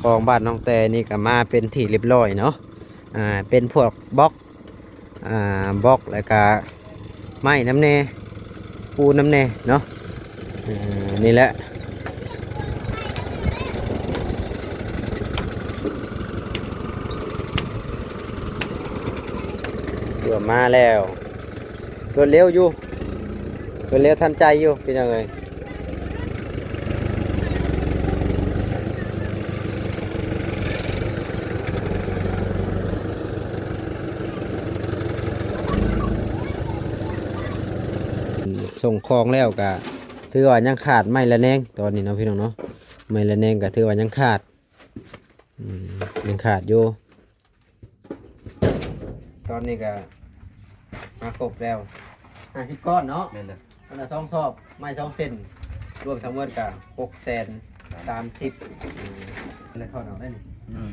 ຂອງບ້ານໜອງແຕນີ້ກໍມາເປັນທີ່ຮຽບຮ້ອຍເນາະ ອ່າ ເປັນພວກບລັອກ ອ່າ ບລັອກ ແລ້ວກະໄມ້ນຳແດ່ ປູນນຳແດ່ເນາະ ອ່າ ນີ້ແຫຼະ ເກືອບມາແລ້ວ ລວດເລັວຢູ່ ລວດເລັວທັນໃຈຢູ່ ພີ່ນ້ອງເອີຍ. ສົ່ງຂອງແລ້ວກະຖືວ່າຍັງຂາດໄມ້ລະແນງຕອນນີ້ເນາະ ພີ່ນ້ອງເນາະ ໄມ້ລະແນງກະຖືວ່າຍັງຂາດ ອືມ ຍັງຂາດຢູ່. ຕອນນີ້ກໍມາຄົບແລ້ວ ຫ້າສິບກ້ອນເນາະ ແມ່ນແລ້ວ ອັນລະສອງຊອບ ໄມ້ສອງເສັ້ນ ລວມທັງໝົດກໍຫົກແສນສາມສິບ ອືມ ແລ້ວຖອນອອກໄດ້ນີ້ ອືມ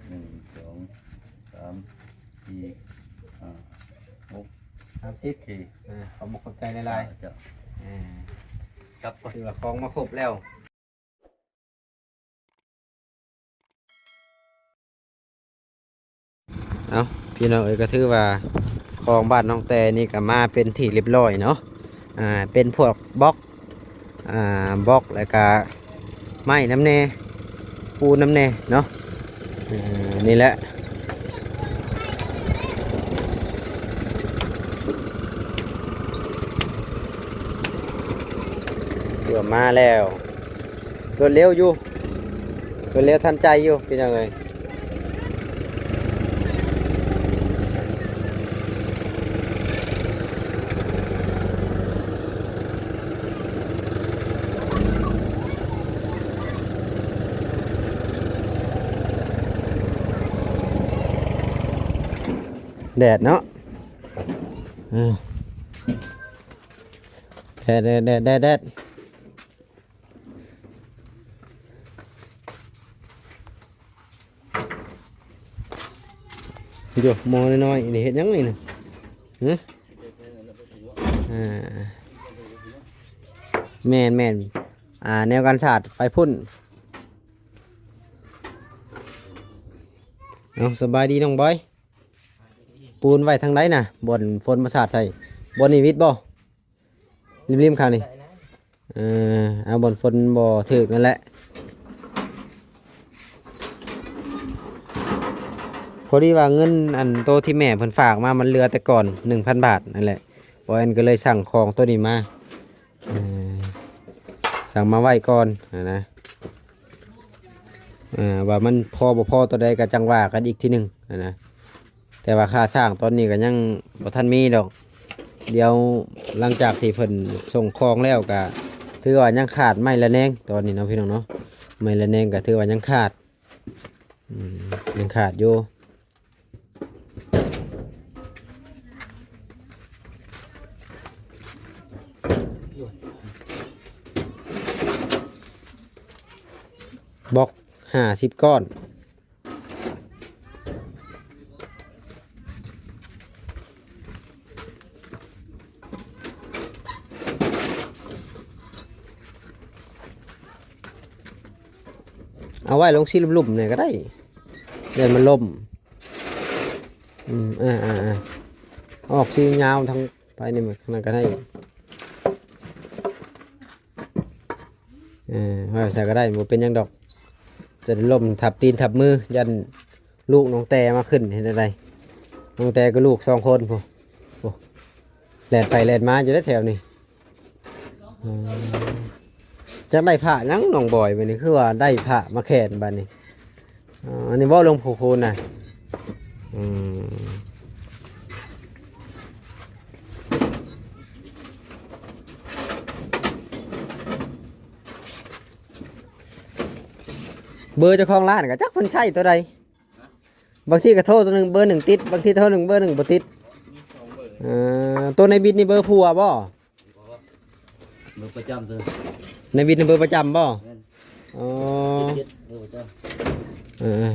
ໜຶ່ງ ສອງ ສາມ ສີ່ ຫ້າ ຫົກ ສາມສິບ ໂອເຄ ເອີ ຂອບ ຂອບໃຈຫຼາຍໆ ເຈົ້າ ເອີ ກັບກ່ອນ ຖືວ່າຂອງມາຄົບແລ້ວ. ເອົ້າ ພີ່ນ້ອງເອີຍ ກໍຖືວ່າຂອງບ້ານໜອງແຕນີ້ກໍມາເປັນທີ່ຮຽບຮ້ອຍເນາະ ອ່າ ເປັນພວກບລັອກ ອ່າ ບລັອກ ແລ້ວກະໄມ້ນຳແດ່ ປູນນຳແດ່ເນາະ ອ່າ ນີ້ແຫຼະ ເກືອບມາແລ້ວ ລວດເລັວຢູ່ ລວດເລັວທັນໃຈຢູ່ ພີ່ນ້ອງເອີຍ. ແດດເນາະ ເອີ ແດດ ແດດ ແດດ ແດດ. ໂຢ ໝໍ້ນ້ອຍໆ ນີ້ເຮັດຫຍັງນີ້ນະ? ຮະ? ອ່າ ແມ່ນໆ ອ່າ ແນວກັນສາດໄປພຸ້ນ. ເອົາ ສະບາຍດີນ້ອງບອຍ. ປູນໄວ້ທາງໃດນະ? ບ່ອນຝົນມາສາດໃສ່. ບ່ອນນີ້ວິດບໍ່? ລິມໆ ຂ້າງນີ້ ເອີ ເອົາບ່ອນຝົນບໍ່ຖືກນັ້ນແຫຼະ. ພໍດີວ່າເງິນອັນໂຕທີ່ແມ່ເພິ່ນຝາກມາ ມັນເຫຼືອແຕ່ກ່ອນໜຶ່ງພັນບາດນັ້ນແຫຼະ. ບໍ່ແອນກໍເລີຍສັ່ງຂອງໂຕນີ້ມາ ເອີ ສັ່ງມາໄວ້ກ່ອນຫັ້ນນະ ເອີ ວ່າມັນພໍບໍ່ພໍໂຕໃດກໍຈັ່ງວ່າກັນອີກທີໜຶ່ງຫັ້ນນະ. ແຕ່ວ່າຄ່າສ້າງຕອນນີ້ກໍຍັງບໍ່ທັນມີດອກ. ດຽວຫຼັງຈາກທີ່ເພິ່ນສົ່ງຂອງແລ້ວ ກໍຖືວ່າຍັງຂາດໄມ້ລະແນງຕອນນີ້ເນາະ ພີ່ນ້ອງເນາະ. ໄມ້ລະແນງກໍຖືວ່າຍັງຂາດ ອືມ ຍັງຂາດຢູ່. ບລັອກຫ້າສິບກ້ອນ. ເອົາໄວ້ລົງສີລຸ່ມໆ ນີ້ກໍໄດ້ ຢ້ານມັນລົ້ມ. ອືມ ເອີໆໆ ອອກສີຍາວທາງ ໄປນີ້ມັນ ນັ້ນກໍໄດ້ ເອີ ໄວ້ໃສ່ກໍໄດ້ ບໍ່ເປັນຫຍັງດອກ. ຈະໄດ້ລົ້ມທັບຕີນທັບມື ຢ້ານລູກນ້ອງແຕມາຂຶ້ນ ເຮັດແນວໃດ? ນ້ອງແຕກໍລູກສອງຄົນພຸ້ນ ໂອ້ ແລ່ນໄປແລ່ນມາຢູ່ໃນແຖວນີ້. ອືມ ຈັກໄດ້ພະຫຍັງນ້ອງບອຍ ບັດນີ້ ຄືວ່າໄດ້ພະມາແຂວນບັດນີ້? ອໍ ອັນນີ້ບໍ່ ຫຼວງພໍ່ຄູນນະ? ອືມ ເບີເຈົ້າຂອງຮ້ານກໍຈັກເພິ່ນໃຊ້ໂຕໃດ. ບາງທີກໍໂທໂຕໜຶ່ງ ເບີໜຶ່ງຕິດ ບາງທີໂທໜຶ່ງ ເບີໜຶ່ງບໍ່ຕິດ. ເອີ ໂຕໃນບິດນີ້ເບີຜົວບໍ່? ເບີປະຈຳເດີ ໃນບິດນີ້ເບີປະຈຳບໍ່? ແມ່ນ ອໍ ເບີປະຈຳ ເອີ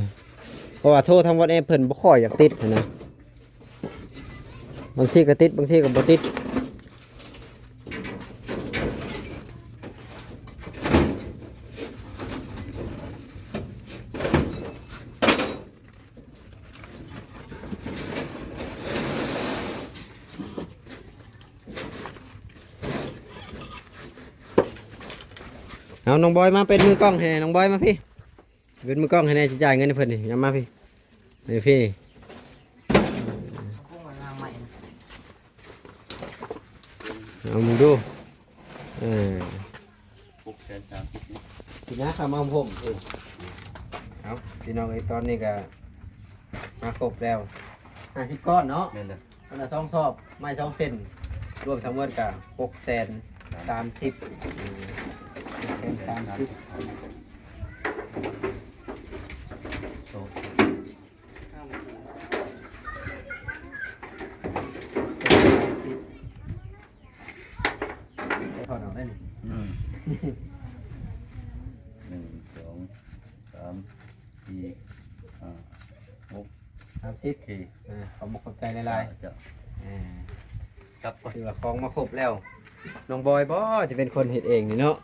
ເພາະວ່າໂທທາງວັອດແອັບເພິ່ນບໍ່ຄ່ອຍຢາກຕິດຫັ້ນນະ ບາງທີກໍຕິດ ບາງທີກໍບໍ່ຕິດ. ເອົາ ນ້ອງບອຍມາເປັນມືກ້ອງໃຫ້ແດ່ ນ້ອງບອຍມາພີ້ ເປັນມືກ້ອງໃຫ້ແດ່ ຊິຈ່າຍເງິນໃຫ້ເພິ່ນນີ້ ຍາມມາພີ້ ນີ້ພີ້ ເອົາ ເບິ່ງດູ ເອີ ຫົກແສນສາມສິບເນາະ ຊິນະ ເຂົ້າມາຫົ່ມ ເອີ ເອົາ ພີ່ນ້ອງເອີຍ ຕອນນີ້ກະມາຄົບແລ້ວ ຫ້າສິບກ້ອນເນາະ ແມ່ນແລ້ວ ອັນລະສອງຊອບ ໄມ້ສອງເສັ້ນ ລວມທັງໝົດກະຫົກແສນສາມສິບ ຫົກແສນສາມສິບ ໄປຖອດເອົາໄດ້ນີ້ ອືມ ໜຶ່ງ ສອງ ສາມ ສີ່ ຫ້າ ຫົກ ສາມສິບ ໂອເຄ ເອີ ຂອບອົກຂອບໃຈຫຼາຍໆ ເຈົ້າ ເອີ ຄັບ ຖືວ່າຂອງມາຄົບແລ້ວ ນ້ອງບອຍບໍ່ຈະເປັນຄົນເຮັດເອງນີ້ເນາະ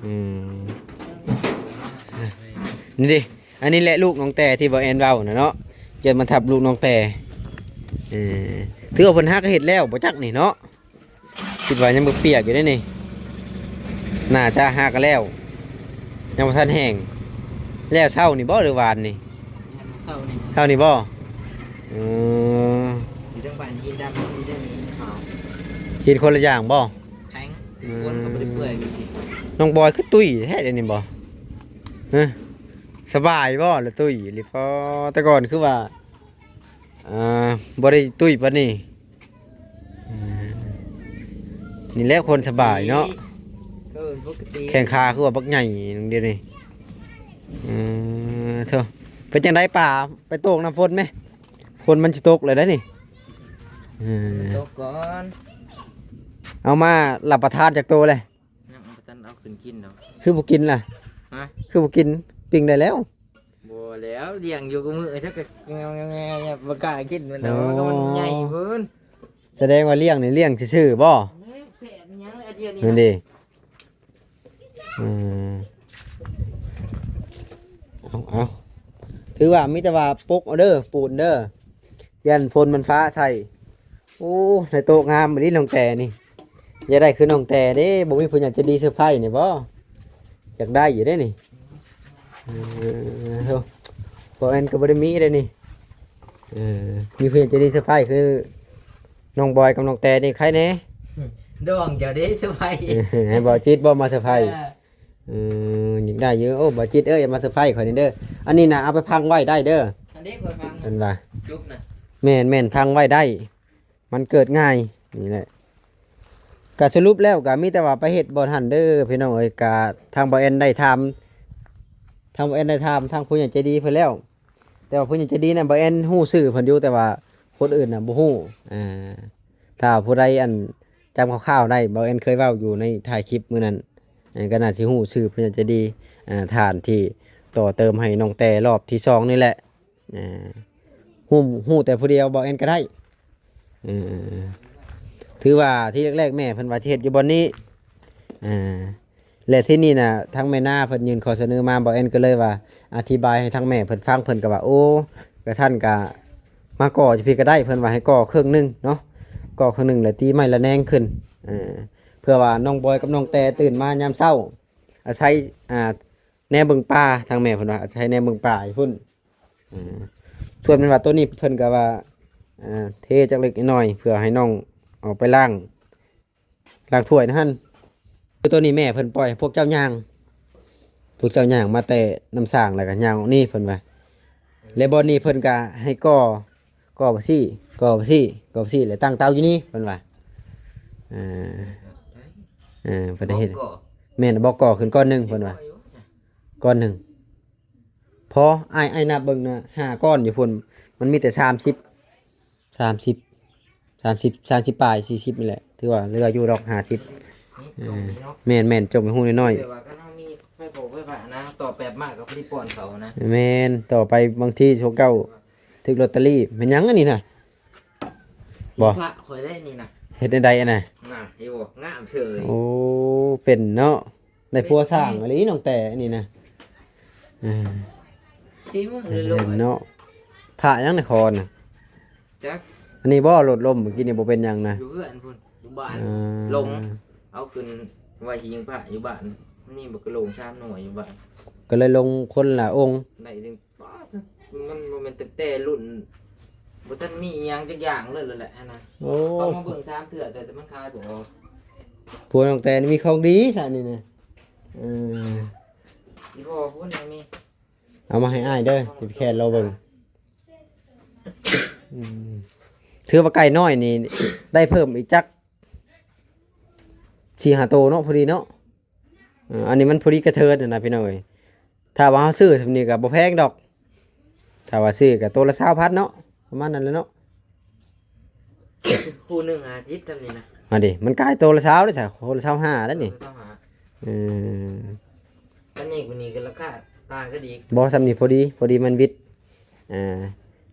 ອືມ ນີ້ເດ້ ອັນນີ້ແຫຼະລູກນ້ອງແຕ່ທີ່ບໍ່ແອນເວົ້ານະເນາະ ຈະມາທັບລູກນ້ອງແຕ່ ເອີ ຖືວ່າເພິ່ນຫາກະເຮັດແລ້ວບໍ່ຈັກນີ້ເນາະ ຄິດວ່າຍັງເປີກໆຢູ່ເດ້ນີ້ ໜ້າຈະຫາກະແລ້ວ ຍັງບໍ່ທັນແຫ້ງ ແລ້ວເຊົ້ານີ້ບໍ່ ຫຼືວານນີ້? ເຊົ້ານີ້ ເຊົ້ານີ້ບໍ່? ເອີ ຢູ່ທາງບ້ານຫີນດຳ ຢູ່ທາງນີ້ຂາວ ຫີນຄົນລະຢ່າງບໍ່? ແຂງ ອືມ ຄົນກໍບໍ່ໄດ້ເປື່ອຍກັນຕິ ນ້ອງບອຍຄືຕຸ້ຍແທ້ເດນີ້ບໍ່? ຮະ ສະບາຍບໍ່ລະຕຸ້ຍອີ່ຫຼີ? ພໍ ແຕ່ກ່ອນຄືວ່າ ອ່າ ບໍ່ໄດ້ຕຸ້ຍປານນີ້ ອືມ ນີ້ແຫຼະຄົນສະບາຍເນາະ ເອີ ປົກກະຕິ ແຂ້ງຂາຄືວ່າບັກໃຫຍ່ດຽວນີ້ ເອີ ໂທ້ ເປັນຈັ່ງໃດປາ ໄປໂຕກນ້ຳຝົນແມ ຝົນມັນຊິຕົກແລ້ວໄດ໋ນີ້ ເອີ ຕົກກ່ອນ ເອົາມາຮັບປະທານຈັກໂຕແລ້ວ? ຍັງບໍ່ທັນເອົາຂຶ້ນກິນດອກ ຄືບໍ່ກິນລະ? ຮະ ຄືບໍ່ກິນ? ປີ້ງໄດ້ແລ້ວ ບໍ່ແລ້ວ ລ້ຽງຢູ່ຄູ່ມື້ ຈັກກະ ບໍ່ກ້າກິນມັນດອກ ໂອ້ ມັນໃຫຍ່ພຸ້ນ ສະແດງວ່າລ້ຽງນີ້ລ້ຽງຊື່ໆບໍ່? ແຊບຫຍັງລະດຽວນີ້ ນັ້ນເດ້ ອືມ ເອົາ ເອົາ ຖືວ່າມີແຕ່ວ່າປົກເອົາເດີ ປູນເດີ ຢ້ານຝົນມັນຟ້າໃສ່ ໂອ້ ໄດ້ໂຕະງາມອີ່ຫຼີນ້ອງແຕ່ນີ້ ຢາກໄດ້ຄືນ້ອງແຕ່ເດ້ ບໍ່ມີຜູ້ໃຫຍ່ໃຈດີເຊີໄພນີ້ບໍ່? ຢາກໄດ້ຢູ່ເດ້ນີ້ ເອີ ໂທ້ ບໍ່ແອນກໍບໍ່ໄດ້ມີເດ້ນີ້ ເອີ ມີຜູ້ໃຫຍ່ໃຈດີເຊີໄພຄືນ້ອງບອຍກັບນ້ອງແຕ່ນີ້ໃຄແດ່ ດອງເຈົ້າເດ້ເຊີໄພ ໃຫ້ບ່າວຈິດບໍ່ມາເຊີໄພ ເອີ ເອີ ຢາກໄດ້ຢູ່ ໂອ້ ບ່າວຈິດເອີຍ ມາເຊີໄພຂ້ອຍແດ່ເດີ ອັນນີ້ນະ ເອົາໄປພັງໄວ້ໄດ້ເດີ ອັນນີ້ຂ້ອຍພັງ ເພິ່ນວ່າ ຈຸກນະ ແມ່ນໆ ພັງໄວ້ໄດ້ ມັນເກີດງ່າຍ ນີ້ແຫຼະ ກະສະຫຼຸບແລ້ວກະມີແຕ່ວ່າໄປເຮັດບ່ອນຫັ້ນເດີພີ່ນ້ອງເອີຍ ກະທາງບ່າວແອນໄດ້ຖາມ ທາງບ່າວແອນໄດ້ຖາມທາງຜູ້ໃຫຍ່ໃຈດີເພິ່ນແລ້ວ ແຕ່ວ່າຜູ້ໃຫຍ່ໃຈດີນັ້ນບ່າວແອນຮູ້ຊື່ເພິ່ນຢູ່ ແຕ່ວ່າຄົນອື່ນນະບໍ່ຮູ້ ອ່າ ຖ້າຜູ້ໃດ ອັນ ຈຳຄ່າວໆໄດ້ ບ່າວແອນເຄີຍເວົ້າຢູ່ໃນທ້າຍຄລິບມື້ນັ້ນ ເອີ ກໍໜ້າຊິຮູ້ຊື່ຜູ້ໃຫຍ່ໃຈດີ ອ່າ ທ່ານທີ່ຕໍ່ເຕີມໃຫ້ນ້ອງແຕ່ລອບທີສອງນີ້ແຫຼະ ອ່າ ຮູ້ ຮູ້ແຕ່ຜູ້ດຽວ ບ່າວແອນກໍໄດ້ ເອີ ຖືວ່າທີແລກໆ ແມ່ເພິ່ນວ່າຊິເຮັດຢູ່ບ່ອນນີ້ ອ່າ ແລະທີນີ້ນະ ທາງແມ່ນາເພິ່ນຍື່ນຂໍ້ສະເໜີມາ ບ່າວແອນກໍເລີຍວ່າອະທິບາຍໃຫ້ທາງແມ່ເພິ່ນຟັງ ເພິ່ນກໍວ່າ ໂອ້ ກະທ່ານກະມາກໍ່ຢູ່ພີ້ກໍໄດ້ ເພິ່ນວ່າໃຫ້ກໍ່ເຄິ່ງໜຶ່ງເນາະ ກໍ່ເຄິ່ງໜຶ່ງ ແລ້ວຕີໄມ້ລະແນງຂຶ້ນ ເອີ ເພື່ອວ່ານ້ອງບອຍກັບນ້ອງແຕ່ຕື່ນມາຍາມເຊົ້າ ອາໄສ ອ່າ ແນມເບິ່ງປ່າ ທາງແມ່ເພິ່ນວ່າອາໄສແນມເບິ່ງປ່າຢູ່ພຸ້ນ ອ່າ ສ່ວນແມ່ນວ່າໂຕນີ້ເພິ່ນກໍວ່າ ອ່າ ເທຈັກເລັກນ້ອຍ ເພື່ອໃຫ້ນ້ອງເອົາໄປລ້າງ ລ້າງຖ້ວຍນະຫັ້ນ ຄືໂຕນີ້ແມ່ເພິ່ນປ່ອຍໃຫ້ພວກເຈົ້າຍ່າງ ພວກເຈົ້າຍ່າງມາແຕ່ນ້ຳສ້າງ ແລ້ວກໍຍ່າງອອກນີ້ ເພິ່ນວ່າ ແລະບ່ອນນີ້ເພິ່ນກໍໃຫ້ກໍ່ ກໍ່ໄປຊີ້ ກໍ່ໄປຊີ້ ກໍ່ໄປຊີ້ ແລ້ວຕັ້ງເຕົາຢູ່ນີ້ ເພິ່ນວ່າ ອ່າ ເອີ ເພິ່ນໄດ້ເຮັດ ບອກກໍ ແມ່ນ ບອກກໍຂຶ້ນກ້ອນໜຶ່ງ ເພິ່ນວ່າ ກ້ອນໜຶ່ງ ພໍ ອ້າຍ ອ້າຍນັບເບິ່ງນະ ຫ້າກ້ອນຢູ່ພຸ້ນ ມັນມີແຕ່ສາມສິບ ສາມສິບ ສາມສິບ ສາມສິບປາຍ ສີ່ສິບນີ້ແຫຼະ ຖືວ່າເຫຼືອຢູ່ດອກ ຫ້າສິບ ເອີ ແມ່ນໆ ຈົ່ມໃຫ້ຮູ້ນ້ອຍໆ ແບບວ່າຄັນເຮົາມີໄຟຟ້າໄຟຟ້ານະ ຕໍ່ແປບມາກໍພໍດີປ້ອນເຂົານະ ແມ່ນ ຕໍ່ໄປບາງທີພວກເຈົ້າຖືກລອດເຕີຣີ ແມ່ນຫຍັງອັນນີ້ນະ ບໍ່ ພະຂ້ອຍໄດ້ນີ້ນະ ເຮັດແນວໃດອັນນະ ນະ ເຫັນບໍ່ ງາມເສີຍ ໂອ້ ເປັນເນາະ ໄດ້ຜົວຊ່າງອີ່ຫຼີນ້ອງແຕ່ອັນນີ້ນະ ອ່າ ຊີມື ເຫັນເນາະ ພະຫຍັງນະຄອນນະ ຈັກ ອັນນີ້ບໍ່ ລົດລົ້ມມື້ກີ້ນີ້ ບໍ່ເປັນຫຍັງນະ ຢູ່ເຮືອນພຸ້ນ ຢູ່ບ້ານ ອ່າ ລົງ ເອົາຂຶ້ນໄວ້ຫິ້ງພະຢູ່ບ້ານ ມີບັກກະໂຫຼງສາມໜ່ວຍຢູ່ບ້ານ ກໍເລີຍລົງຄົນລະອົງ ໄດ້ເຖິງ ປ້າດ ມັນບໍ່ແມ່ນຕັ້ງແຕ່ລຸ້ນ ບໍ່ທັນມີອີ່ຫຍັງຈັກຢ່າງເລີຍແຫຼະຫັ້ນນະ. ໂອ້ ເຂົາມາເບິ່ງສາມເທື່ອ ແຕ່ ແຕ່ມັນຂາຍບໍ່ອອກ. ພວກນ້ອງແຕນມີຂອງດີຊະນີ້ນະ. ເອີ ອີ່ພໍ່ພຸ້ນນະມີ. ເອົາມາໃຫ້ອ້າຍເດີ ຊິໄປແຄນລາວເບິ່ງ. ອືມ ຖືວ່າໄກ່ນ້ອຍນີ້ໄດ້ເພີ່ມອີກຈັກສີ່ຫ້າໂຕເນາະ ພໍດີເນາະ. ເອີ ອັນນີ້ມັນພໍດີກະເທີດຫັ້ນນະພີ່ນ້ອງເອີຍ. ຖ້າວ່າເຮົາຊື້ສ່ຳນີ້ກໍບໍ່ແພງດອກ ຖ້າວ່າຊື້ກໍໂຕລະຊາວພັນເນາະ ປະມານນັ້ນແຫຼະເນາະ. ຄູ່ໜຶ່ງຫ້າສິບສ່ຳນີ້ນະ. ອັນນີ້ມັນກາຍໂຕລະຊາວເດ້ຊະ ຄົນລະຊາວຫ້າແລ້ວນີ້. ໂຕລະຊາວຫ້າ. ເອີ ຄັນໃຫຍ່ກວ່ານີ້ກໍລາຄາຕ່າງກັນອີກ. ບໍ່ ສ່ຳນີ້ພໍດີ ພໍດີມັນວິດ ອ່າ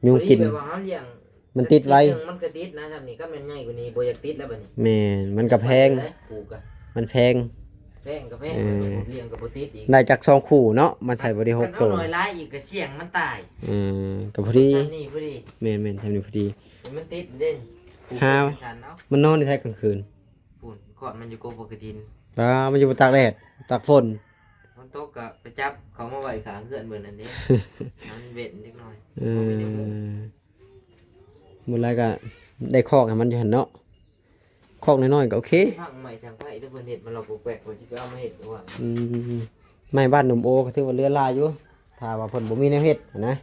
ຍຸງກິນ ແບບວ່າເຮົາລ້ຽງ ມັນຕິດໄວ ມັນກໍຕິດນະ. ສ່ຳນີ້ຄັນແມ່ນໃຫຍ່ກວ່ານີ້ບໍ່ຢາກຕິດແລ້ວບັດນີ້. ແມ່ນ ມັນກໍແພງ ມັນແພງ ແພງກໍແພງ ເອີ ລ້ຽງກໍບໍ່ຕິດອີກ. ໄດ້ຈັກສອງຄູ່ເນາະ ມາໃສ່ບໍ່ໄດ້ຫົກໂຕ ຄັນເອົາໜ້ອຍຫຼາຍອີກກໍສ່ຽງມັນຕາຍ. ເອີ ກໍພໍດີ ສ່ຳນີ້ພໍດີ. ແມ່ນໆ ສ່ຳນີ້ພໍດີ ມັນຕິດເດ້. ຫາ ມັນນອນຢູ່ໃສກາງຄືນ? ພຸ້ນ ຄອດມັນຢູ່ກົກບັກກະດິນ. ປາ ມັນຢູ່ຕາກແດດຕາກຝົນ ຝົນຕົກກໍໄປຈັບເຂົາມາໄວ້ຂ້າງເຮືອນເບິ່ງນັ້ນເດ້. ໃຫ້ມັນເວັນຈັກໜ່ອຍ. ເອີ ບໍ່ມີແນວມຸງ ບໍ່ຫຼາຍກໍໄດ້ຄອກໃຫ້ມັນຢູ່ຫັ້ນເນາະ ຄອກນ້ອຍໆກໍໂອເຄ. ພັງໄມ້ທາງໄຟທີ່ເພິ່ນເຮັດມາລອກແປກ ຂ້ອຍຊິໄປເອົາມາເຮັດວ່າ. ອືມ ໄມ້ບ້ານໜຸ່ມໂອກໍຖືວ່າເຫຼືອຫຼາຍຢູ່ ຖ້າວ່າເພິ່ນບໍ່ມີແນວເຮັດນະ.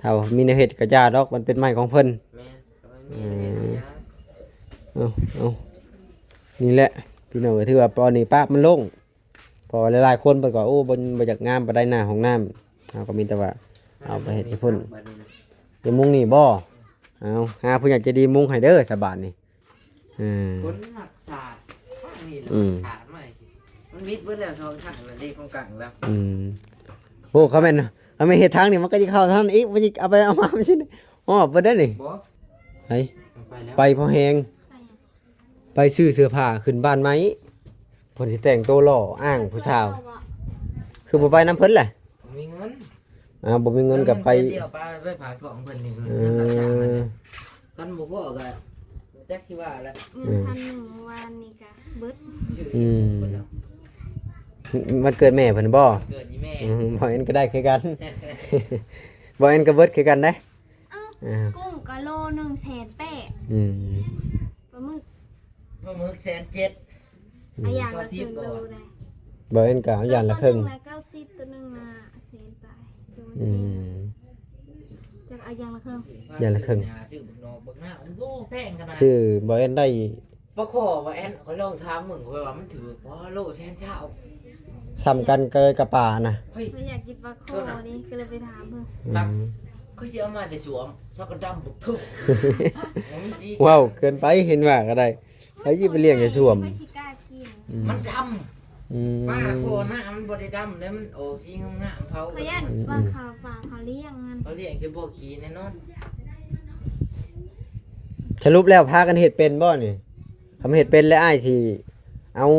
ຖ້າວ່າມີແນວເຮັດກໍຢ່າດອກ ມັນເປັນໄມ້ຂອງເພິ່ນ. ແມ່ນ ຖ້າມັນມີແນວເຮັດກໍຢ່າ. ເອີ ເອົາ ເອົາ ນີ້ແຫຼະພີ່ນ້ອງເອີຍ ຖືວ່າຕອນນີ້ປາບມັນໂລ່ງ ເພາະວ່າຫຼາຍໆຄົນເພິ່ນກໍ ໂອ້ ບໍ່ ບໍ່ຢາກງາມປານໃດ ໜ້າຫ້ອງນ້ຳ. ເຮົາກໍມີແຕ່ວ່າເອົາໄປເຮັດໃຫ້ເພິ່ນ. ຈະມຸງນີ້ບໍ່? ເອົາ ຫາຜູ້ໃຫຍ່ໃຈດີມຸງໃຫ້ເດີ ສະບາດນີ້. ເອີ ຄົນມັກສາດ ນີ້ລະ ອືມ ສາດມາ ມັນມິດເບິດແລ້ວ ຊ່ອງທາງນັ້ນເດ້ ຂອງກາງແລ້ວ. ອືມ ໂອ້ ຄັນແມ່ນ ຄັນແມ່ນເຮັດທາງນີ້ ມັນກໍຊິເຂົ້າທາງນັ້ນອີກ ມັນຊິເອົາໄປເອົາມາ ມັນຊິຮອດເບິດເດ້ນີ້. ບໍ່ ໄປ ໄປແລ້ວ ໄປພໍແຮງ. ໄປຫຍັງ? ໄປຊື້ເສື້ອຜ້າຂຶ້ນບ້ານໃໝ່ ເພິ່ນຊິແຕ່ງໂຕຫຼໍ່ອ້າງຜູ້ສາວ. ຄືບໍ່ໄປນຳເພິ່ນແຫຼະ? ບໍ່ມີເງິນ. ອ້າວ ບໍ່ມີເງິນກໍໄປ ເງິນເດືອນດຽວ ໄປ ໄປຝາກຂອງເພິ່ນນີ້. ເອີ ເງິນຮັບຈ້າງນັ້ນແຫຼະ ຄັນບໍ່ພໍກໍຈັກຊິວ່າແຫຼະ. ເງິນ ອືມ ພັນໜຶ່ງມື້ວານນີ້ກໍເບິດ. ອືມ ວັນເກີດແມ່ເພິ່ນບໍ່? ເກີດອີແມ່. ອືມ ບໍ່ແອນກໍໄດ້ຄືກັນ ບໍ່ແອນກໍເບິດຄືກັນເດ້. ເອົ້າ ເອີ ກຸ້ງກະໂລໜຶ່ງແສນແປດ. ອືມ ປາໝຶກ ປາໝຶກແສນເຈັດ. ອືມ ເອົາຢ່າງລະເຄິ່ງໂລໄດ໋. ບໍ່ແມ່ນກະເອົາຢ່າງລະເຄິ່ງ ໂຕໜຶ່ງລະເກົ້າສິບ ໂຕໜຶ່ງລະແສນປາຍ. ອືມ ຈັກເອົາຢ່າງລະເຄິ່ງ ຢ່າງລະເຄິ່ງ. ຊື້ບັກໜອກບັກນາວ ໂອ້ ແພງຂະໜາດ. ຊື້ບໍ່ແມ່ນໄດ້ ປາຂໍວ່າແອນ ຂ້ອຍລອງຖາມເບິ່ງ ຂ້ອຍວ່າມັນຖືກບໍ່ ໂລແສນຊາວ. ສ່ຳກັນເລີຍກັບປານະ. ຂ້ອຍ ຂ້ອຍຢາກກິນປາຂໍນີ້ ກໍເລີຍໄປຖາມເບິ່ງ. ອືມ ຄືຊິເອົາມາແຕ່ສວມ ຊອກກະດຳບັກທຶກ ບໍ່ມີສີສັນ. ເວົ້າເກີນໄປ ເຫັນວ່າກໍໄດ້ ໃຜຊິໄປລ້ຽງໃນສວມ. ໃຜຊິກ້າກິນ. ອືມ ມັນດຳ. ອືມ ປາຂໍນະ ມັນບໍ່ໄດ້ດຳເດ້ ມັນອອກສີງາມໆ ເຂົາ ຂ້ອຍຢ້ານ ອືມ ວ່າເຂົາ ປາເຂົາລ້ຽງນັ້ນ ເຂົາລ້ຽງຈະບໍ່ຂີ້ແນ່ນອນ. ສະຫຼຸບແລ້ວພາກັນເຮັດເປັນບໍ່ນີ້? ຄັນເຮັດເປັນແລ້ວ ອ້າຍຊິເອົາ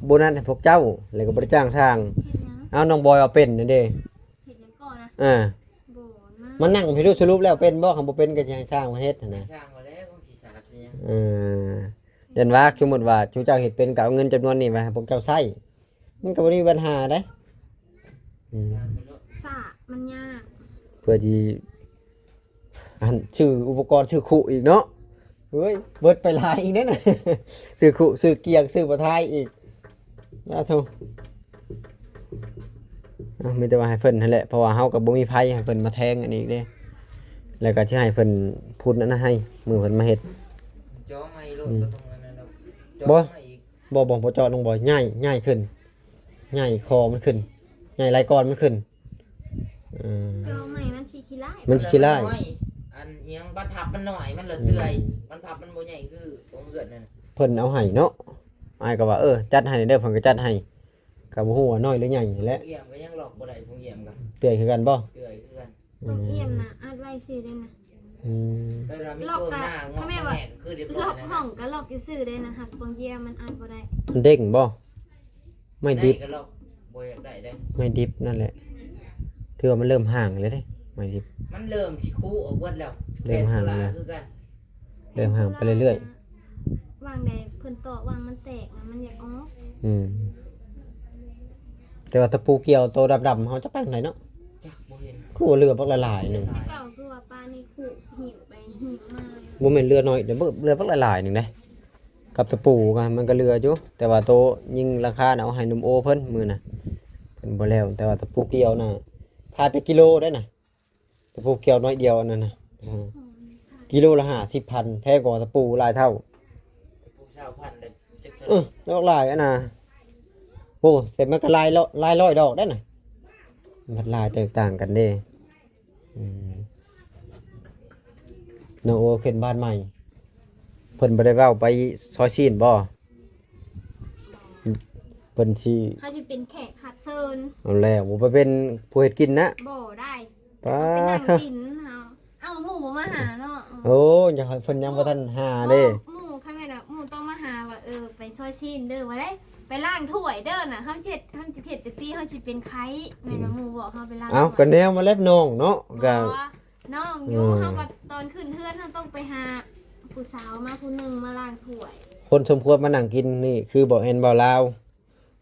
ໂບນັດໃຫ້ພວກເຈົ້າ ແລ້ວກໍບໍ່ໄດ້ຈ້າງຊ່າງ. ເຮັດຫຍັງ? ເອົາ ນ້ອງບອຍເອົາເປັນນັ້ນເດ້. ເຮັດຫຍັງກ່ອນນະ? ອ່າ ບໍ່ນະ ມານັ່ງໃຫ້ດູ ສະຫຼຸບແລ້ວເປັນບໍ່? ຄັນບໍ່ເປັນກໍຊິໃຫ້ຊ່າງມາເຮັດຫັ້ນນະ. ຊ່າງມາແລ້ວ ຊິສາດເປັນຫຍັງ? ເອີ ເດີນວ່າ ສົມມຸດວ່າ ຊຸມເຈົ້າເຮັດເປັນ ກໍເອົາເງິນຈຳນວນນີ້ໄວ້ໃຫ້ພວກເຈົ້າໃຊ້ ມັນກໍບໍ່ໄດ້ມີບັນຫາໃດ. ອືມ ສາກມັນຍາກ ເພື່ອທີ່ອັນຊື້ອຸປະກອນ ຊື້ຄຸອີກເນາະ. ເຮີ້ຍ ເບິດໄປຫຼາຍອີກເດ້ນະ ຊື້ຄຸ ຊື້ກຽງ ຊື້ປະທາຍອີກ. ສາທຸ. ເອົ້າ ມີແຕ່ວ່າໃຫ້ເພິ່ນຫັ້ນແຫຼະ ເພາະວ່າເຮົາກໍບໍ່ມີໃຜໃຫ້ເພິ່ນມາແທງອັນນີ້ເດ້ ແລ້ວກໍຊິໃຫ້ເພິ່ນພຸ້ນອັນນັ້ນໃຫ້ ມື້ເພິ່ນມາເຮັດ. ເຈາະໃໝ່ໂລດ ອືມ ບໍ່ຕ້ອງອັນນັ້ນດອກ ເຈາະ ບໍ່ ໃໝ່ອີກ. ບໍ່ ບໍ່ ບໍ່ເຈາະ ນ້ອງບອຍ ໃຫຍ່ ໃຫຍ່ຂຶ້ນ ໃຫຍ່ຄໍມັນຂຶ້ນ ໃຫຍ່ໄລກອນມັນຂຶ້ນ. ເອີ ເຈາະໃໝ່ມັນຊິຂີ້ລ້າຍ ມັນຊິຂີ້ລ້າຍ. ອັນອີຫຍັງ ບັນພັບມັນໜ້ອຍ ມັນເລີເປື່ອຍ. ອືມ ບັນພັບມັນບໍ່ໃຫຍ່ຄືຂອງເອື້ອນນັ້ນ. ເພິ່ນເອົາໃຫ້ເນາະ ອ້າຍກໍວ່າ ເອີ ຈັດໃຫ້ເດີ ເພິ່ນກໍຈັດໃຫ້. ກໍບໍ່ຮູ້ວ່ານ້ອຍຫຼືໃຫຍ່ແຫຼະ. ໂຮງຢ້ຽມກໍຍັງລັອກບໍ່ໄດ້ ໂຮງຢ້ຽມກໍເປື່ອຍຄືກັນບໍ່? ເປື່ອຍຄືກັນ. ອືມ ໂຮງຢ້ຽມນະ ອັດໄວ້ຊື່ເດ້ນະ. ອືມ ລັອກກະ ຄັນແມ່ນວ່າລັອກຫ້ອງກະລັອກຊື່ໆເດ້ນະ ຫາກໂຮງຢ້ຽມມັນອັດບໍ່ໄດ້. ມັນເດ້ງບໍ່? ໄມ້ດິບ ໄດ້ກໍລັອກ ບໍ່ຢາກໄດ້ເດ້. ໄມ້ດິບນັ້ນແຫຼະ ຖືວ່າມັນເລີ່ມຫ່າງແລ້ວເດ້ ໄມ້ດິບ. ມັນເລີ່ມຊິຄຸອອກເບິດແລ້ວ ເລີ່ມຫ່າງແລ້ວ ແປນໂຊລາຄືກັນ. ເລີ່ມຫ່າງໄປເລື້ອຍໆ ວາງໃດເພິ່ນຕອກ ວາງມັນແຕກ ມັນຢາກອອກ. ອືມ ແຕ່ວ່າຕະປູກ່ຽວໂຕດຳໆ ເຮົາຈະໄປທາງໃດເນາະ? ຈັກ ບໍ່ເຫັນ ຄືວ່າເຫຼືອບັກຫຼາຍໆໜຶ່ງ. ແຕ່ເກົ່າຄືວ່າປານີ້ຜູກຫິ້ວໄປຫິ້ວມາ ບໍ່ແມ່ນເຫຼືອໜ້ອຍເດ້ ເບິ່ງເຫຼືອບັກຫຼາຍໆໜຶ່ງເດ້. ກັບຕະປູກໍມັນກໍເຫຼືອຢູ່ ແຕ່ວ່າໂຕຍິງຫຼັງຄານະ ເອົາໃຫ້ໜຸ່ມໂອເພິ່ນມື້ນະ ເພິ່ນບໍ່ແລ້ວ. ແຕ່ວ່າຕະປູກ່ຽວນະ ຂາຍເປັນກິໂລໄດ້ນະ. ຕະປູກ່ຽວໜ້ອຍດຽວອັນນັ້ນນະ ກິໂລລະຫ້າສິບພັນ ແພງກວ່າຕະປູຫຼາຍເທົ່າ. ຕະປູຊາວພັນ ໄດ້ຈັກເທົ່າ ເອີ ດອກຫຼາຍອັນນະ. ໂອ້ ແຕ່ມັນກໍຫຼາຍ ຫຼາຍຮ້ອຍດອກໄດ້ນະ ມັນຫຼາຍແຕກຕ່າງກັນເດ້. ອືມ ນ້ອງໂອຂຶ້ນບ້ານໃໝ່ ເພິ່ນບໍ່ໄດ້ເວົ້າໄປຊອຍຊີ້ນບໍ່? ເພິ່ນຊິ ເຮົາຊິເປັນແຂກຮັບເຊີນ. ເອົາແລ້ວ ບໍ່ໄປເປັນຜູ້ເຮັດກິນນະ? ບໍ່ໄດ້ ປາ ໄປນັ່ງກິນເຮົາ. ເອົ້າ ໝູ່ບໍ່ມາຫາເນາະ. ໂອ້ ຍັງ ເພິ່ນຍັງບໍ່ທັນຫາເດ້. ໝູ່ ຄັນແມ່ນວ່າໝູ່ຕ້ອງມາຫາວ່າ ເອີ ໄປຊອຍຊີ້ນເດີ ວ່າໄດ້ ໄປລ້າງຖ້ວຍເດີນະ. ເຮົາຊິເຮັດ ເຮົາຊິເຮັດແຕ່ຕີ ເຮົາຊິເປັນໄຂ້ ແມ່ນວ່າໝູ່ບອກເຮົາໄປລ້າງຖ້ວຍ. ເອົ້າ ກໍແນວມາແລັບນ້ອງເນາະ ກໍ ນ້ອງຢູ່ ເຮົາກໍຕອນຂຶ້ນເຮືອນ ເຮົາຕ້ອງໄປຫາຜູ້ສາວມາຜູ້ໜຶ່ງມາລ້າງຖ້ວຍ. ຄົນສົມຄວນມານັ່ງກິນນີ້ຄືບໍ່ແມ່ນບ່າວລາວ.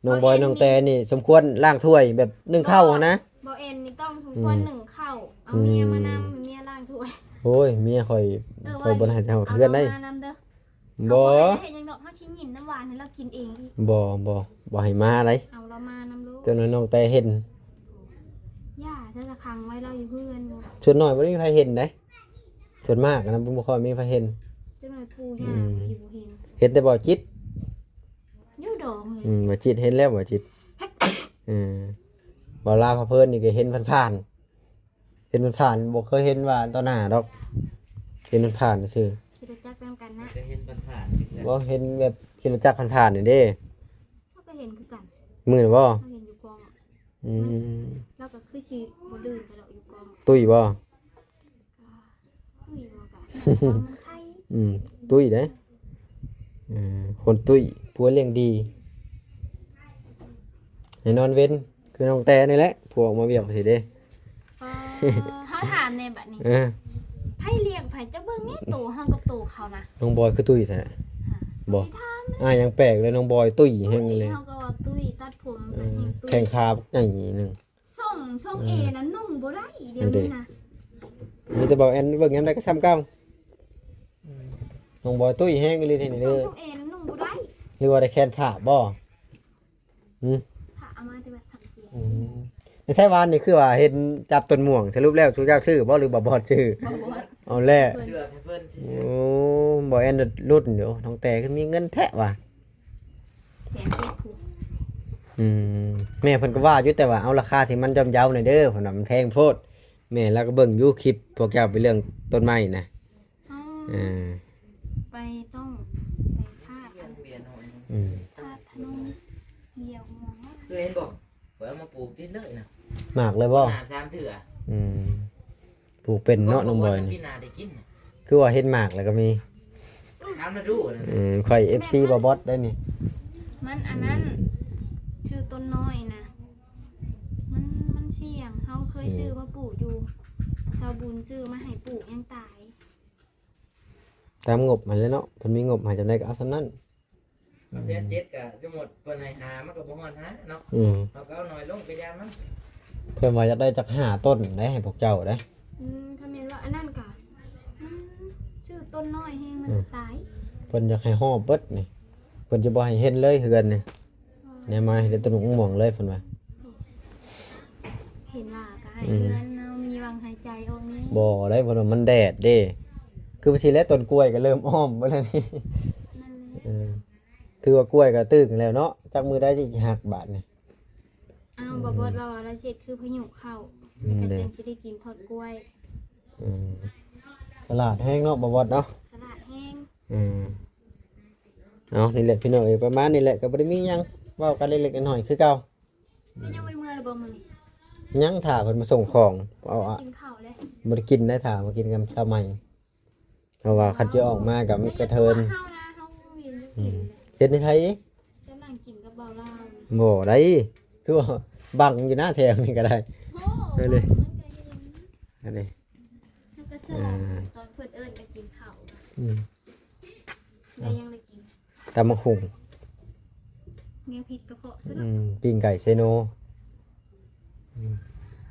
ນ້ອງບອຍ ນ້ອງແຕນີ້ສົມຄວນລ້າງຖ້ວຍແບບໜຶ້ງເຂົ້າຫັ້ນນະ. ບໍ່ແອນນີ້ຕ້ອງສົມຄວນ ອືມ ໜຶ້ງເຂົ້າ ເອົາເມຍມານຳ ເມຍລ້າງຖ້ວຍ. ໂອ້ຍ ເມຍຂ້ອຍ ເອີ ຂ້ອຍບໍ່ໃຫ້ເຮົາເຮືອນໄດ໋. ເອົາລາວມານຳເດີ. ບໍ່ ເຮົາບໍ່ໄດ້ເຮັດຫຍັງດອກ ເຮົາຊິຍິນນ້ຳຫວານໃຫ້ລາວກິນເອງອີກ. ບໍ່ ບໍ່ ບໍ່ໃຫ້ມາໄດ໋. ເອົາລາວມານຳໂລດ. ເຈົ້ານ້ອງແຕເຫັນ ຢ່າ ຈະຂັງໄວ້ລາວຢູ່ເຮືອນ. ສ່ວນໜ້ອຍບໍ່ໄດ້ມີໃຜເຫັນໄດ໋ ສ່ວນມາກນະ ບໍ່ຄ່ອຍມີໃຜເຫັນ. ເຈົ້ານ້ອຍປູ່ຍ່າ ອືມ ຊິບໍ່ເຫັນ. ເຫັນແຕ່ບໍ່ຈິດ ຢູ່ດອງ. ອືມ ບໍ່ຈິດເຫັນແລ້ວ ບໍ່ຈິດ. ເອີ ບໍ່ລາວພາເພີນນີ້ກໍເຫັນຜ່ານໆ ເຫັນຜ່ານໆ ບໍ່ເຄີຍເຫັນວ່າຕໍ່ໜ້າດອກ ເຫັນຜ່ານໆຊື່. ຂີ່ລົດຈັກໄປນຳກັນນະ ກໍເຫັນຜ່ານໆ ບໍ່ເຫັນແບບຂີ່ລົດຈັກຜ່ານໆນີ້ເດ້. ເຮົາກໍເຫັນຄືກັນ ມື້ນະບໍ່? ເຮົາເຫັນຢູ່ກ້ອງ. ອືມ ລາວກໍຄືຊິບໍ່ລື່ນໄປດອກຢູ່ກ້ອງ. ຕຸ້ຍບໍ່? ຕຸ້ຍບໍ່ກະ ອືມ ຕຸ້ຍເດ້. ເອີ ຄົນຕຸ້ຍ ຜົວລ້ຽງດີ ໃຫ້ນອນເວັນ ຄືນ້ອງແຕນີ້ແຫຼະ ຜົວອອກມາວຽກຊີ້ເດ້. ເອີ ເຮົາຖາມແດ່ບັດນີ້ ເອີ ໃຜລ້ຽງໃຜ? ເຈົ້າເບິ່ງແດ່ໂຕເຮົາກັບໂຕເຂົານະ. ນ້ອງບອຍຄືຕຸ້ຍແທ້. ຮະ ບໍ່ ອ້າຍຍັງແປກເລີຍ ນ້ອງບອຍຕຸ້ຍແຮງເລີຍ. ເຮົາກໍວ່າຕຸ້ຍ ຕັດຜົມ ເອີ ກໍແຮງຕຸ້ຍ ແຂ້ງຂາບັກໃຫຍ່ໜຶ່ງ. ຊົງ ຊົງເອນະ ອືມ ນຸ່ງບໍ່ໄດ້ດຽວນີ້ນະ. ມີແຕ່ເບົາແອນເບິ່ງຍາມໃດກໍຊ່ຳເກົ່າ. ນ້ອງບອຍຕຸ້ຍແຮງອີ່ຫຼີເດ. ຊົງ ຊົງເອນະ ນຸ່ງບໍ່ໄດ້. ຫຼືວ່າໄດ້ແຂນຜ້າບໍ່? ຫື? ຜ້າເອົາມາແຕ່ວັດທຳສຽງ. ອືມ ໃນໄຊວານນີ້ຄືວ່າເຫັນຈັບຕົ້ນມ່ວງ ສະຫຼຸບແລ້ວຊຸເຈົ້າຊື້ບໍ່ ຫຼືບໍ່ບອດຊື້? ບໍ່ບອດ. ເອົາແລ້ວ ເພິ່ນເຊື່ອໃຫ້ເພິ່ນຊື່. ໂອ້ ບໍ່ແອນລຸ້ນຢູ່ ນ້ອງແຕຄືມີເງິນແທ້ວ່າ. ແສນເຈັດພຸ້ນ. ອືມ ແມ່ເພິ່ນກໍວ່າຢູ່ ແຕ່ວ່າເອົາລາຄາທີ່ມັນຍ່ອມເຢາໜ້ອຍເດີ ເພິ່ນວ່າມັນແພງໂພດ. ແມ່ລາວກໍເບິ່ງຢູ່ຄລິບພວກເຈົ້າໄປເລື່ອງຕົ້ນໄມ້ນະ. ເຮົາ ເອີ ໄປຕ້ອງໄປທາດ ອືມ ທາດທະນົງ ດຽວມອງ ເຄີຍເຫັນບໍ່? ຂ້ອຍເອົາມາປູກຕິດເລີຍນະ. ໝາກເລີຍບໍ່? ໜ້າສາມເທື່ອ. ອືມ ປູກເປັນເນາະ ນ້ອງບອຍນີ້. ປີໜ້າໄດ້ກິນ. ຄືວ່າເຫັນໝາກແລ້ວກໍມີ ສາມລະດູນະ. ອືມ ຂ້ອຍເອັຟຊີບ່າວບອດໄດ໋ນີ້. ມັນອັນນັ້ນ ອືມ ຊື່ຕົ້ນນ້ອຍນະ ມັນ ມັນສ່ຽງ. ເຮົາເຄີຍ ອືມ ຊື້ມາປູກຢູ່ ຊາວບຸນຊື້ມາໃຫ້ປູກ ຍັງຕາຍ. ຕາມງົບຫັ້ນແຫຼະເນາະ ເພິ່ນມີງົບໃຫ້ສ່ຳໃດກໍເອົາສ່ຳນັ້ນ. ເອົາແສນເຈັດກໍສົມມຸດເພິ່ນໃຫ້ຫ້າ ມັນກໍບໍ່ຮອດຫ້າເນາະ. ອືມ ເຮົາກໍເອົາໜ້ອຍລົງກໍຢ່າມັນ. ເພິ່ນວ່າຢາກໄດ້ຈັກຫ້າຕົ້ນໄດ໋ ໃຫ້ພວກເຈົ້າໄດ໋. ອືມ ຖ້າແມ່ນວ່າອັນນັ້ນກໍ ມັນຊື່ຕົ້ນນ້ອຍແຮງ ມັນ ອືມ ຕາຍ. ເພິ່ນຢາກໃຫ້ຮອບເບິດນີ້ ເພິ່ນຈະບໍ່ໃຫ້ເຫັນເລີຍເຮືອນນີ້. ແນມາເຫັນແຕ່ຕົ້ນໝາກມ່ວງເລີຍເພິ່ນວ່າ. ເຫັນວ່າກໍໃຫ້ ອືມ ເຮືອນເຮົາມີຫວັງຫາຍໃຈອອກນີ້. ບໍ່ໄດ້ ເພິ່ນວ່າມັນແດດເດ້. ຄືວ່າຊິແລ້ວ ຕົ້ນກ້ວຍກໍເລີ່ມອ້ອມເບິດແລ້ວນີ້. ນັ້ນແຫຼະ ເອີ ຖືວ່າກ້ວຍກໍຕຶງແລ້ວເນາະ ຈັກມື້ໃດຊິຫັກບາດນີ້. ອ້າວ ອືມ ບໍ່ບອດວ່າລາວເຮັດຄືພາຍຸເຂົ້າ. ອືມ ແລ້ວກໍ ເດ້ ຈັ່ງຊິໄດ້ກິນທອດກ້ວຍ. ອືມ ສະຫຼາດແຮງເນາະ ບໍ່ບອດເນາະ. ສະຫຼາດແຮງ. ອືມ ເອົາ ນີ້ແຫຼະພີ່ນ້ອງເອີຍ ປະມານນີ້ແຫຼະ ກໍບໍ່ໄດ້ມີຫຍັງ ເວົ້າກັນເລັກໆນ້ອຍໆຄືເກົ່າ. ເຈົ້າຍັງບໍ່ໄດ້ເມືອແລ້ວບໍ່ມື້ນີ້? ຍັງ ຖ້າເພິ່ນມາສົ່ງຂອງ. ເອົາ ກິນເຂົ້າແລ້ວ. ບໍ່ໄດ້ກິນໄດ໋ ຖ້າມາກິນກັບສາວໃໝ່ ເພາະວ່າຄັນຊິອອກມາກໍມັນກະເທີນ. ເຮົານະ ເຮົາເຫັນຢູ່ ອືມ ກິນ ເຮັດໃນໄທ. ຈະນັ່ງກິນກັບບ່າວລາວ. ບໍ່ໄດ້ ຄືວ່າບັງຢູ່ນະ ແຖວນີ້ກໍໄດ້. ໂອ້ ເອີ ນີ້ ບັງມັນກໍເຫັນ ອັນນີ້. ມັນກໍເຊື່ອ ອ່າ ຕອນເພິ່ນເອີ້ນໄປກິນເຂົ້າ. ອືມ ແລ້ວຍັງໄດ້ກິນ ຕຳບັກຫຸ່ງ ແນວຜິດກະເພາະຊະເນາະ. ອືມ ປີ້ງໄກ່ເຊໂນ.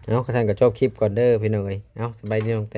ເອົາ ຄັນຊັ້ນກໍຈົບຄລິບກ່ອນເດີພີ່ນ້ອງເອີຍ. ເອົາ ສະບາຍດີນ້ອງແຕ.